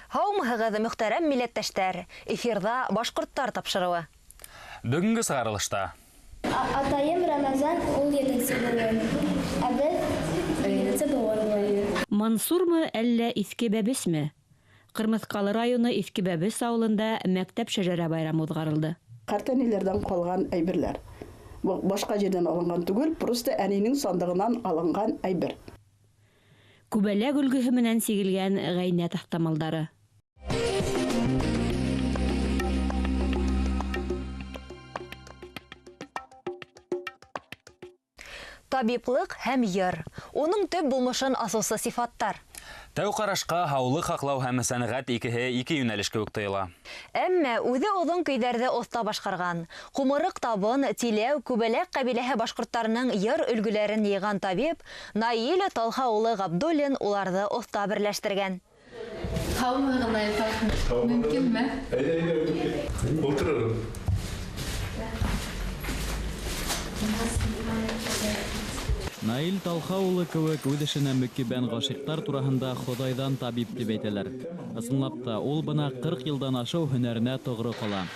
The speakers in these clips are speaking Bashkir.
Һаумыһығыҙ, мөхтәрәм милләттәштәр! Эфирҙа башҡорттар тапшырыуы. Бөгөнгө сығарылышта Атайым Рамазан ул етенсе быуын, ә беҙ егенсе быуын булайыҡ. Мансурмы, әллә Иҫке Бәбесме? Ҡырмыҫҡалы районы Иҫке Бәбес ауылында мәктәп шәжәрә байрамы уҙғарылды. Ҡартәниләрҙән ҡалған әйберләр. Башҡа ерҙән алынған түгел, просто әнинең сандығынан алынған әйбер. Күбәләк өлгөһө менән сигелгән ғәйнә таҫтамалдары. Табиплыҡ һәм йыр. Уның төп булмышын асыусы сифаттар. Тәү ҡарашҡа һаулыҡ һаҡлау һәм сәнғәт икеһе ике йүнәлеш кеүек тойола. Әммә үҙе оҙон көйҙәрҙе оҫта башҡарған. Ҡумырыҡ табын, Тиләү, Күбәләк ҡәбиләһе башҡорттарының йыр өлгөләрен йыйған табип Наил Талха улы Ғабдуллин уларҙы оҫта берләштергән. Һаумыһығыҙ, Наил Талхин. Мөмкинме? Әйҙә, әйҙә, мөмкин. Ултырығыҙ. Наил Талха улы кеүек үҙ эшенә мөкиббән ғашиҡтар тураһында Хоҙайҙан табип тип әйтәләр. Ысынлап та, ул бына 40 йылдан ашыу һөнәренә тоғро ҡала.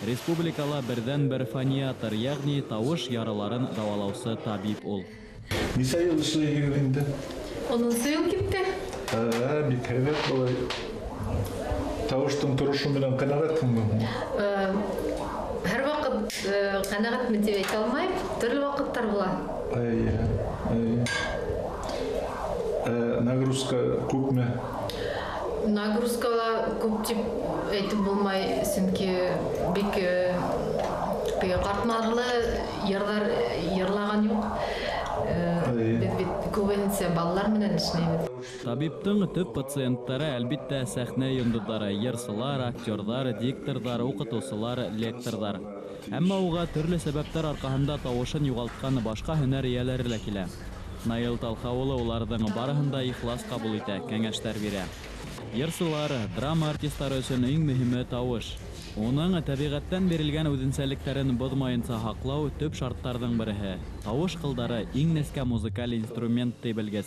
Республикала берҙән-бер фониатор, йәғни тауыш яраларын дауалаусы табип ул. Нисә йыл эшләйһегеҙ инде? 10 йыл китте. Бик һәйбәт былай. Тауыштың торошо менән ҡәнәғәтһеңме һуң? Һәр ваҡыт ҡәнәғәтмен тип әйтә алмайым. Төрлө ваҡыттар була. Эйе, эйе. Нагрузка күпме? Нагрузка ла күп тип әйтеп булмай, сөнки бик ҡатмарлы йырҙар йырлаған юҡ. Беҙ бит күбеһенсә балалар менән эшләйбеҙ. Табиптың төп пациенттары, әлбиттә, сәхнә йондоҙҙары, йырсылар, актерҙар, дикторҙар, уҡытыусылар, лекторҙар. Әммә уға төрлө сәбәптәр арҡаһында тауышын юғалтҡан башҡа һөнәр эйәләре лә килә. Наил Талха улы уларҙың барыһын да ихлас ҡабул итә, кәңәштәр бирә. Йырсылар, драма артистары өсөн иң мөһиме тауыш. Уның тәбиғәттән бирелгән үҙенсәлектәрен боҙмайынса һаҡлау төп шарттарҙың береһе. Тауыш ҡылдары иң нескә музыкаль инструмент ти белгес.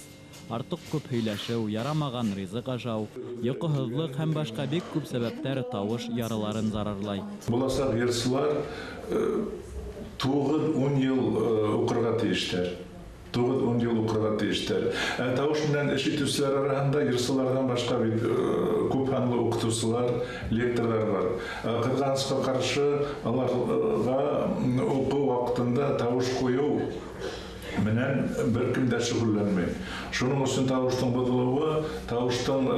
Артыҡ күп һөйләшеү, ярамаған ризыҡ ашау, йоҡоһоҙлоҡ һәм башҡа бик күп сәбәптәр тауыш яраларын зарарлай. Буласаҡ йырсылар 9-10 йыл уҡырға тейештәр. 9-10 йыл уҡырға тейештәр. Ә тауыш менән эш итеүселәр араһында йырсыларҙан башҡа бит күп һанлы уҡытыусылар, лекторҙар бар. Ҡыҙғанысҡа ҡаршы, аларға уҡыу ваҡытында тауыш ҡуйыу менән бер кем дә шөғөлләнмәй. Шуның өсөн тауыштың боҙолоуы, тауыштың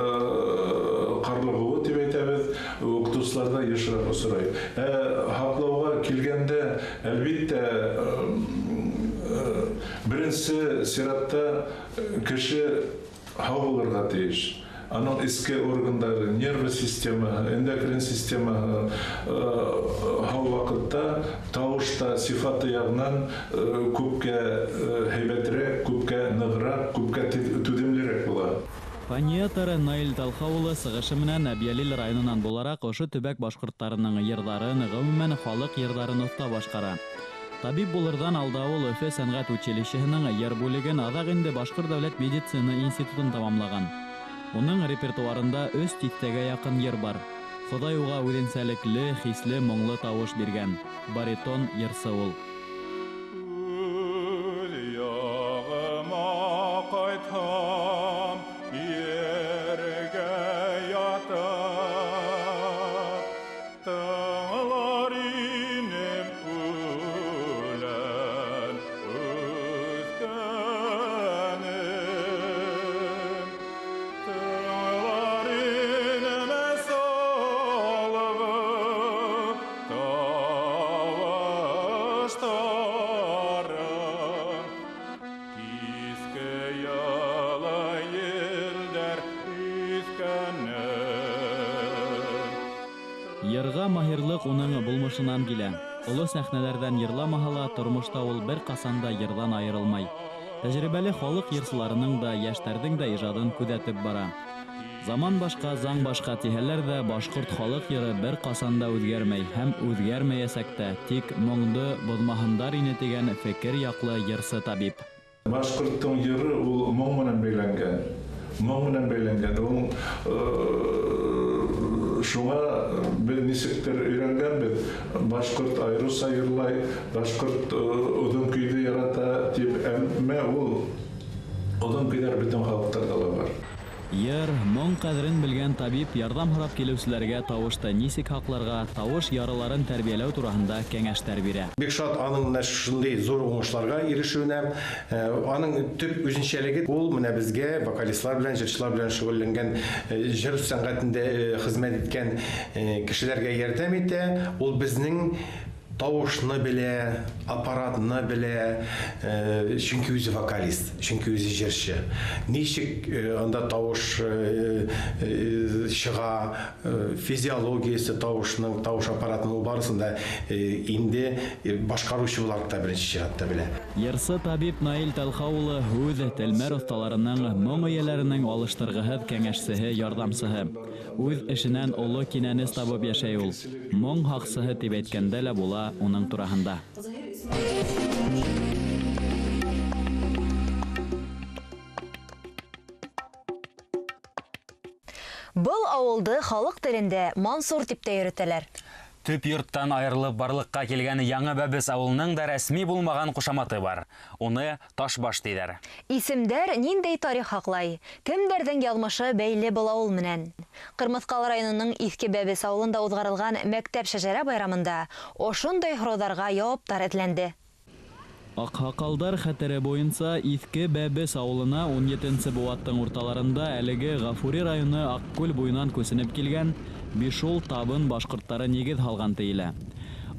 ҡарлығыуы тип әйтәбеҙ, уҡытыусыларҙа йышыраҡ осрай. Ә һаҡлауға килгәндә, әлбиттә, беренсе сиратта кеше һау булырға тейеш. Аның эске органдары, нервы системаһы, эндокрин системаһы һау ваҡытта тауыш та сифаты яғынан күпкә һәйбәтерәк, күпкә нығыраҡ, күпкә түҙемлерәк була. Фониатор Наил Талха улы сығышы менән Әбйәлил районынан булараҡ ошо төбәк башҡорттарының йырҙарын, ғөмүмән халыҡ йырҙарын оҫта башҡара. Табип булырҙан алда ул Өфө сәнғәт училищеһының йыр бүлеген, аҙаҡ инде Башҡорт дәүләт медицина институтын тамамлаған. Уның репертуарында 3 тиҫтәгә яҡын йыр бар. Хоҙай уға үҙенсәлекле, хисле, моңло тауыш биргән. Баритон йырсы ул. Үҙ яғыма ҡайтһам, ергә ятып, тыңлар инем үлән үҫкәнен. Тыңлар инем салғы тауыштарын. Киске йылы елдәр иҫкәнен. Йырға маһирлыҡ уның булмышынан килә. Оло сәхнәләрҙән йырламаһа ла, тормошта ул бер ҡасан да йырҙан айырылмай. Тәжрибәле халыҡ йырсыларының да, йәштәрҙең дә ижадын күҙәтеп бара. Заман башҡа, заң башҡа тиһәләр ҙә, башҡорт халыҡ йыры бер ҡасан да үҙгәрмәй һәм үҙгәрмәйәсәк тә, тик моңдо боҙмаһындар ине тигән фекер яҡлы йырсы табип. Башҡорттоң йыры ул моң менән бәйләнгән. Моң менән бәйләнгән. Ул Шуңа беҙ нисектер өйрәнгәнбеҙ, башҡорт айырыуса йырлай, башҡорт оҙон көйҙө ярата тип, әммә ул оҙон көйҙәр бөтөн халыҡтарҙа ла бар. Йыр, моң ҡәҙерен белгән табип ярҙам һорап килеүселәргә тауышты нисек һаҡларға, тауыш яраларын тәрбиәләү тураһында кәңәштәр бирә. Бик шат аның менә шундай зур уңышларға ирешеүенә. Аның төп үзенсәлеге ул менә безгә вокалистлар белән, җырчылар белән шөгыльләнгән, җыр сәнгатендә хезмәт иткән кешеләргә ярдәм итә. Ул безнең тавышны белә, аппаратны белә, чөнки үзе вокалист, чөнки үзе җырчы. Ничек анда тавыш чыга, физиологиясе тавышның, тавыш аппаратының барысын да инде башкаручы буларак та беренче чиратта белә. Йырсы табип Наил Талха улы һүҙ, телмәр оҫталарының, моң эйәләренең алыштырғыһыҙ кәңәшсеһе, ярҙамсыһы. Үҙ эшенән оло кинәнес табып йәшәй ул. Моң һаҡсыһы тип әйткәндә лә була уның тураһында. Был ауылды халыҡ телендә Мансур тип тә йөрөтәләр. Төп йорттан айырылып барлыҡҡа килгән Яңы Бәбес ауылының да рәсми булмаған ҡушаматы бар. Уны Ташбаш тиҙәр. Исемдәр ниндәй тарих һаҡлай? Кемдәрҙең яҙмышы бәйле был ауыл менән? Ҡырмыҫҡалы районының Иҫке Бәбес ауылында уҙғарылған мәктәп шәжәрә байрамында ошондай һорауҙарға яуаптар эҙләнде. Аҡһаҡалдар хәтере буйынса Иҫке Бәбес ауылына 17-нсе быуаттың урталарында әлеге Ғафури районы Аҡкүл буйынан күсенеп килгән Бишул табын башҡорттары нигеҙ һалған тейелә.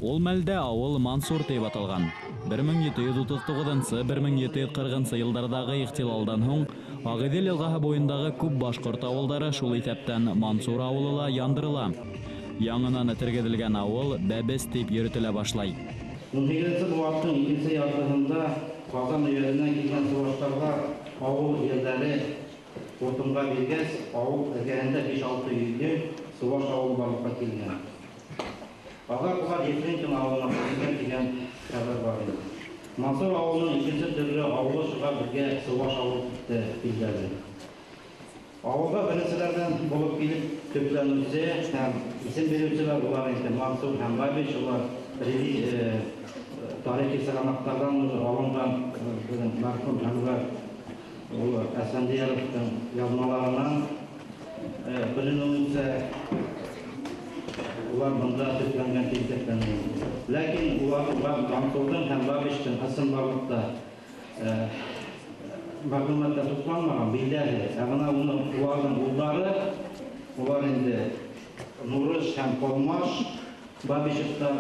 Ул мәлдә ауыл Мансур тип аталған. 1739-1740 йылдарҙағы ихтилалдан һуң Ағиҙел йылғаһы буйындағы күп башҡорт ауылдары, шул иҫәптән Мансур ауылы ла яндырыла. Яңынан тергеҙелгән ауыл Бәбес тип йөрөтөлә башлай. 18-нсе быуаттың икенсе яртыһында Ҡазан өйәҙенән килгән сыуаштарға ауыл ерҙәре отынға биргәс, ауыл эргәһендә 5-6 өйлө сыуаш ауылы барлыҡҡа килгән. Аҙаҡ улар Ефренкин ауылына күсенгән тигән хәбәр бар ине. Мансур ауылының икенсе төрлө ауылы шуға бергә сыуаш ауылы тип билдәле. Ауылға беренселәрҙән булып килеп төпләнеүсе һәм исем биреүселәр улар инде Мансур һәм Бабич, улар тарихи сығанаҡтарҙан алынған беҙҙең мәрхүм Әнвәр улы Әсәндияровтың яҙмаларынан беленеүенсә, улар бында төпләнгән тип иҫәпләнә. Ләкин улар Мансурҙың һәм Бабичтың ысынбарлыҡта мәғлүмәттә тупланмаған, билдәле. Ә бына уларҙың улдары, улар инде Нурыш һәм Ҡолмаш Бабичевтар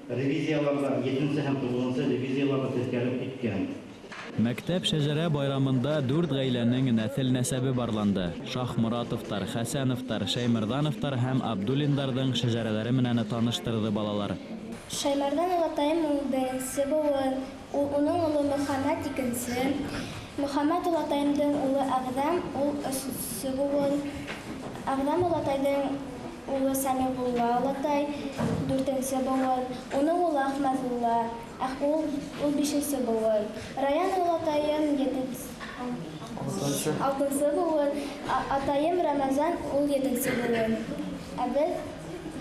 ревизияларҙа 7-нсе һәм 9-нсы ревизияларҙа теркәлеп киткән. Мәктәп шәжәрә байрамында 4 ғаиләнең нәҫел нәсәбе барланды. Шахмуратовтар, Хәсәновтар, Шәймәрҙановтар һәм Абдуллиндарҙың шәжәрәләре менән таныштырҙы балалар. Шәймәрҙән олатайым ул беренсе быуын, уның улы Мөхәммәт икенсе, Мөхәммәт олатайымдың улы Әғҙәм, ул өсөнсө быуын, Әғҙәм олатайҙың улы Сәмиғулла олатай, дүртенсе быуын, уның улы Әхмәҙулла, ул бишенсе быуын, Раян олатайым алтынсы быуын, атайым Рамазан ул етенсе быуын, ә беҙ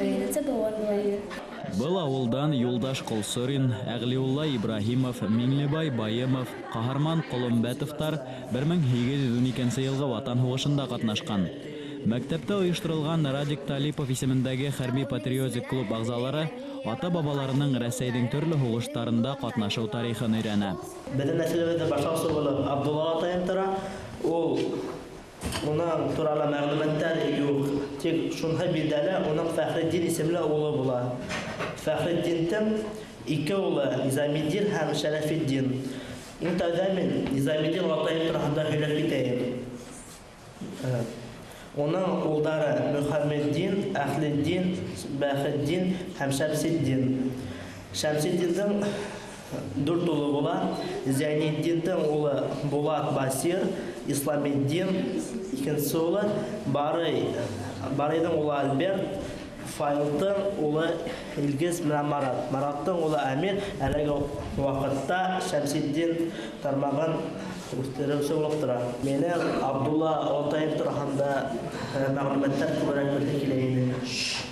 етенсе быуын булайыҡ. Был ауылдан Юлдаш Ҡолсорин, Әғлиулла Ибраһимов, Миңлебай Байымов, Ҡаһарман Ҡоломбәтовтар 1812 йылғы Ватан һуғышында ҡатнашҡан. Мәктәптә ойошторолған Радик Талипов исемендәге хәрби-патриотик клуб ағзалары ата-бабаларының Рәсәйҙең төрлө һуғыштарында ҡатнашыу тарихын өйрәнә. Беҙҙең нәҫелебеҙҙә башлаусы булып Абдулла атайым тора. Ул уның турала мәғлүмәттәр юҡ. Тик шунһы билдәле, уның Фәхретдин исемле улы була. Фәхретдиндең ике улы Низаметдин һәм Шәрәфетдин. Иң тәүҙә мин Низаметдин атайым тураһында һөйләп китәйем. Уның улдары Мөхәммәтдин, Әхлетдин, Бәхетдин һәм Шәмсетдин. Шәмсетдиндең дүрт улы була. Зәйнетдиндең улы Булат Басир, Исламетдин икенсе улы, Барыйҙың улы Альберт, Файлдың улы Илгиз менән Марат, Мараттың улы Әмир. Әлеге ваҡытта Шәмсетдин тармағын үҫтереүсе булып тора. Минең Абдулла олатайым тураһында мәғлүмәттәр күберәк белһе килә ине.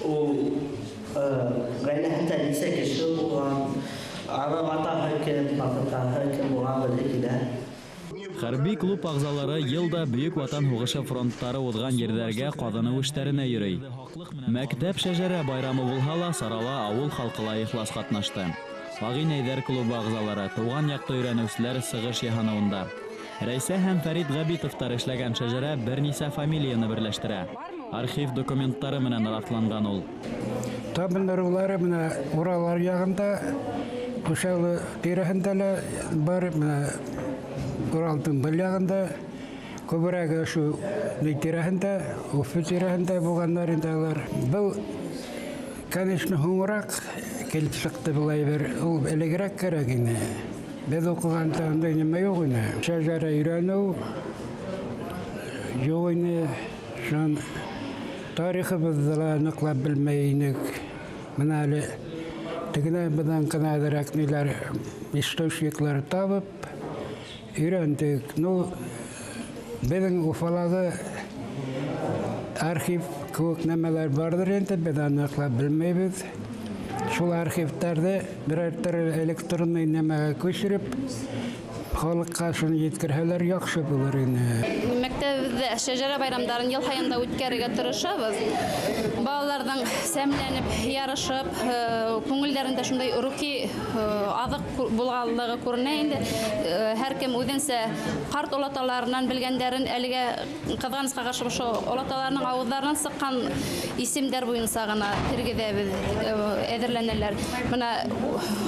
Ул ғаиләһендә нисә кеше булған, аның атаһы кем, атаһы кем булған белһе килә. Хәрби клуб ағзалары йыл да Бөйөк Ватан һуғышы фронттары уҙған ерҙәргә ҡаҙыныу эштәренә йөрөй. Мәктәп шәжәрә байрамы булһа ла, сарала ауыл халҡы ла ихлас ҡатнашты. Ағинәйҙәр клубы ағзалары, тыуған яҡты өйрәнеүселәр сығыш яһаны унда. Рәйсә һәм Фәрит Ғәбитовтар эшләгән шәжәрә бер нисә фамилияны берләштерә. Архив документтары менән раҫланған ул. Табын ырыуҙары менә Уралар яғында, Ҡушалы тирәһендә лә бар, менә Уралдың был яғында, күберәге ошо ни тирәһендә, Өфө тирәһендә булғандар инде алар. Был, конечно, һуңыраҡ килеп сыҡты был әйбер. Ул элегерәк кәрәк ине. Беҙ уҡығанда ундай нимә юҡ ине. Шәжәрә өйрәнеү юҡ ине. Шунан тарихыбыҙҙы ла ныҡлап белмәй инек. Бына әле тегенән бынан ғына әҙерәк ниләр, источниклар табып өйрәндек. Ну, беҙҙең Уфалағы архив кеүек нәмәләр барҙыр инде, беҙ аны ныҡлап белмәйбеҙ. Шул архивтарҙы берәр төрлө электронный нәмәгә күсереп, халыҡҡа шуны еткерһәләр яҡшы булыр ине. Мәктәбебеҙҙә шәжәрә байрамдарын йыл һайын да үткәрергә тырышабыҙ. Балаларҙың сәмләнеп, ярышып, күңелдәрендә шундай рухи аҙыҡ булғанлығы күренә инде. Һәр кем үҙенсә ҡарт олаталарынан белгәндәрен әлегә ҡыҙғанысҡа ҡаршы ошо олаталарының ауыҙҙарынан сыҡҡан исемдәр буйынса ғына тергеҙәбеҙ, әҙерләнәләр. Бына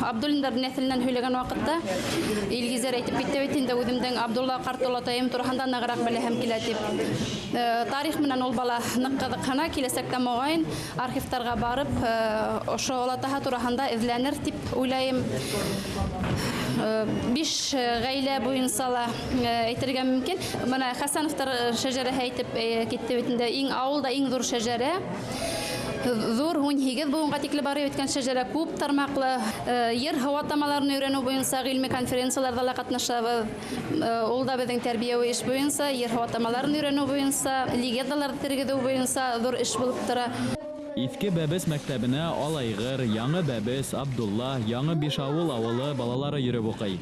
Абдуллиндар нәҫеленән һөйләгән ваҡытта Илгизәр әйтеп китте бит инде, үҙемдең Абдулла ҡарт олатайым тураһында нығыраҡ беләһем килә тип. Тарих менән ул бала ныҡ ҡыҙыҡһына, киләсәктә моғайын архивтарға барып, ошо олатаһы тураһында эҙләнер тип уйлайым. 5 ғаилә буйынса ла әйтергә мөмкин. Бына Хәсәновтар шәжәрәһе әйтеп китте бит инде, иң ауылда иң ҙур шәжәрә. Ҙур 18 быуынға тикле барып еткән шәжәрә, күп тармаҡлы. Ер һыу атамаларын өйрәнеү буйынса ғилми конференцияларҙа ла ҡатнашабыҙ. Ул да беҙҙең тәрбиәүи эш буйынса, ер һыу атамаларын өйрәнеү буйынса, легендаларҙы тергеҙеү буйынса ҙур эш булып тора. Иҫке Бәбес мәктәбенә Алайғыр, Яңы Бәбес, Абдулла, Яңы Бишауыл ауылы балалары йөрөп уҡый.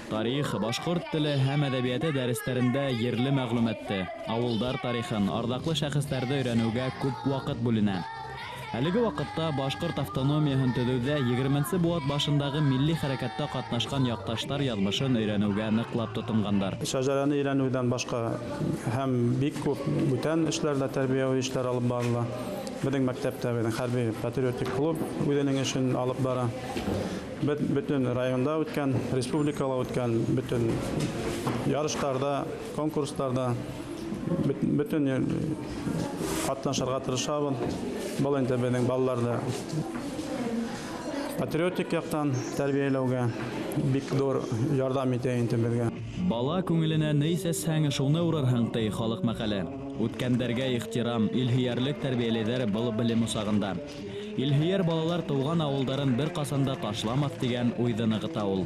Тарих, башҡорт теле һәм әҙәбиәте дәрестәрендә ерле мәғлүмәтте, ауылдар тарихын, арҙаҡлы шәхестәрҙе өйрәнеүгә күп ваҡыт бүленә. Әлеге ваҡытта башҡорт автономияһын төҙөүҙә 20-нсе быуат башындағы милли хәрәкәттә ҡатнашҡан яҡташтар яҙмышын өйрәнеүгә ныҡлап тотонғандар. Шәжәрәне өйрәнеүҙән башҡа һәм бик күп бүтән эшләрҙә тәрбиәүи эштәр алып барыла. Беҙҙең мәктәптә беҙҙең хәрби патриотик клуб үҙенең эшен алып бара. Бөтөн районда үткән, республикала үткән бөтөн ярыштарҙа, конкурстарҙа бөтөн ҡатнашырға тырышабыҙ. Был инде беҙҙең балаларҙы патриотик яҡтан тәрбиәләүгә бик ҙур ярҙам итә инде беҙгә. Бала күңеленә ни сәсһәң, шуны урырһың, ти халыҡ мәҡәле. Үткәндәргә ихтирам, илһөйәрлек тәрбиәләйҙәр был белем усағында. Илһөйәр балалар тыуған ауылдарын бер ҡасан да ташламаҫ тигән уйҙы нығыта ул.